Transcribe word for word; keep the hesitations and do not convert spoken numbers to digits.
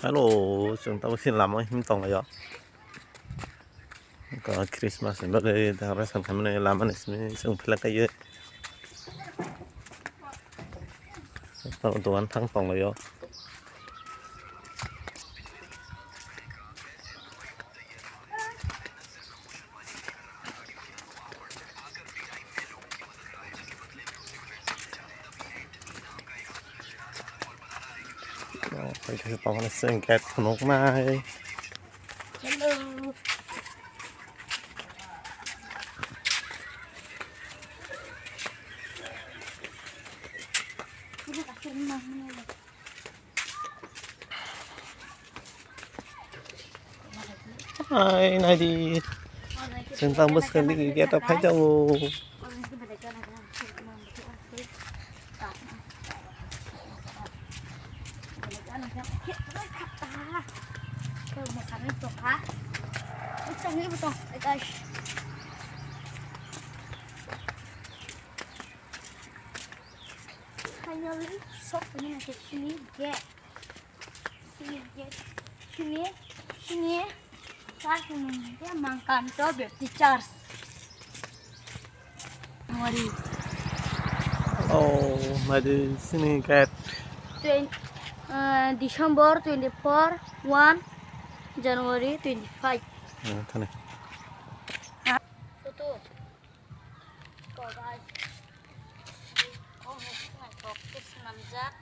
Hello, chwng tabuk sini lama him tonglaio. Christmas ni bagwi decoration khaimani lama ni simi chwng philak kaiwi. Tabuk dogan thang tonglaio. Tongmani chwng gate phunuknai. Hello. Hai, naidi. Chwng tang bwskang digi gate o phai tongo. Finally, sok pini na ke sini gate. Sini gate. Sini, sini. Sir, sini ke Mangkanto Baptist Church. January. Oh, naidi sini gate. Twen-, uh, December twenty-four, one January twenty-five. Ah, thani. Photo. Ko guys. Ko mo sinai ko kis namjak.